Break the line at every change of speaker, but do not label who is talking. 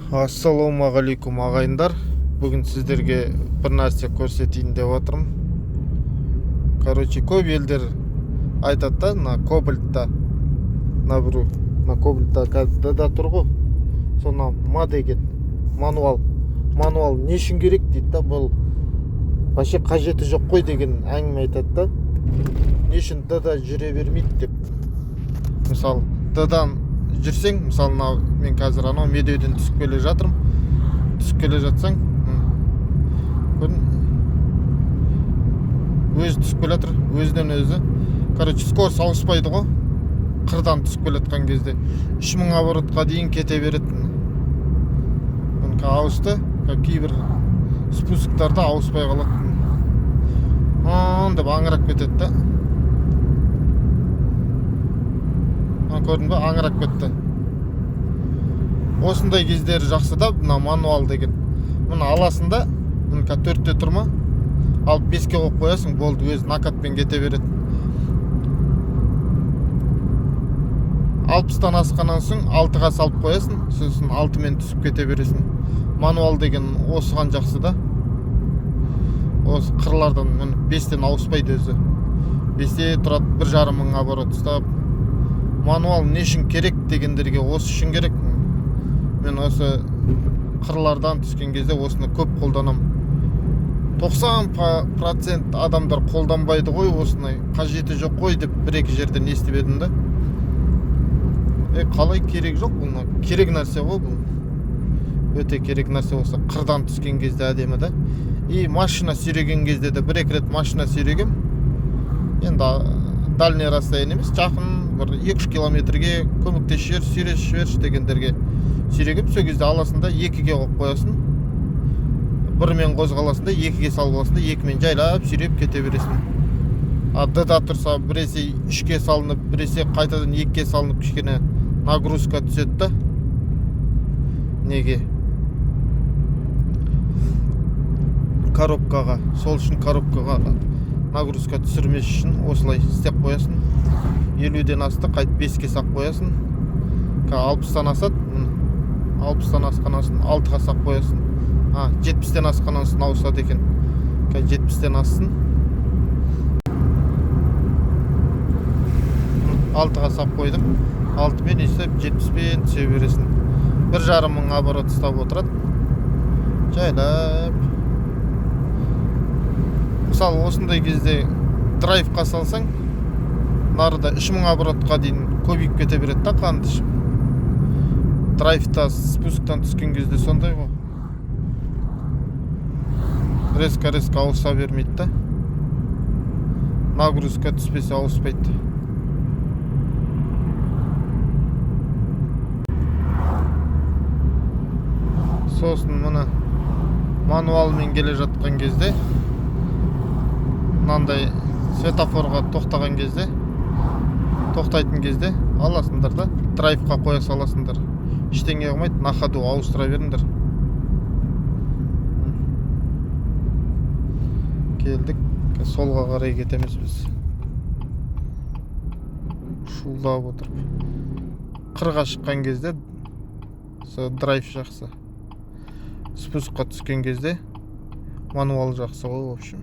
Ассалаумағалейкум, ағайындар! Бүгін сіздерге бір нәрсе көрсетейін деп жатырмын. Короче, көп елдер айтады да, мына Кобальтта, мына біреу, мына Кобальтта қазір да тұр ғой, соны ма деген мануал, мануал не үшін керек дейді да, бұл вообще қажеті жоқ қой деген әңгіме айтады да. Не үшін д-да жүре бермейді деп. Мысалы, д-дан жүрсең, мысалы, мынау мен қазір анау Медеуден түсіп келе жатырмын. Түсіп келе жатсаң, көрдің, өзі түсіп келе жатыр, өзінен өзі. Короче, скорость ауыспайды ғой. Қырдан түсіп келе жатқан кезде 3000 оборотқа дейін кете береді. Міне, ауысты. Кейбір спусктарда ауыспай қалады, деп аңырап кетеді да. Көрдің ба, аңырап кетті. Осындай кездері жақсы да мына мануал деген. Мына аласың да, міне, қазір төртте тұр ма, алып беске қойып қоясың, болды, өзі накатпен кете береді. 60-тан асқаннан соң алтыға салып қоясың, сосын алтымен түсіп кете бересің. Мануал деген осыған жақсы да. Осы қырлардан, міне, бестен ауыспайды өзі, бесте тұрады, 1500 оборот ұстап. Мануал не үшін керек дегендерге осы үшін керек. Мен осы қырлардан түскен кезде осыны көп қолданамын. 90% адамдар қолданбайды ғой осыны, қажеті жоқ қой деп бір екі жерден естіп едім да. Қалай керек жоқ? Бұл керек нәрсе ғой, бұл өте керек нәрсе. Осы қырдан түскен кезде әдемі да. И машина сүйреген кезде де, бір екі рет машина сүйрегем енді, дальний расстояние емес, жақын бір 2-3 километрге көмектесіп жібер, сүйресіп жіберші дегендерге сүйрегем. Сол кезде аласың да, екіге қойып қоясың, бірмен қозғаласың да, екіге салып аласың да, екімен жайлап сүйреп кете бересің. А д-да тұрса, біресе үшке салынып, біресе қайтадан екіге салынып, кішкене нагрузка түседі да неге, коробкаға. Сол үшін, коробкаға нагрузка түсірмес үшін осылай істеп қоясың. 50-ден асты, қайтып беске салып қоясың. 60-тан асады, міне, 60-тан асқаннан соң алтыға салып қоясың. А 70-тен асқаннан соң ауысады екен. Қазір 70-тен ассын, алтыға салып қойдым. Алтымен өйстіп 70-пен түсе бересің, 1500 оборот ұстап отырады жайлап. Мысалы, осындай кезде драйвқа салсаң, нарыда 3000 оборотқа дейін көбейіп кете береді да, қанды ішіп. Драйвта спусктан түскен кезде сондай ғой, резко резко ауыса бермейді да, нагрузка түспесе ауыспайды. Сосын мына мануалмен келе жатқан кезде, мынандай светофорға тоқтаған кезде, тоқтайтын кезде аласыңдар да, драйвқа қоя саласыңдар, ештеңе қылмайды, на ходу ауыстыра беріңдер. Келдік, солға қарай кетеміз біз шуылдап отырып. Қырға шыққан кезде сол драйв жақсы, спускқа түскен кезде мануал жақсы ғой, в общем.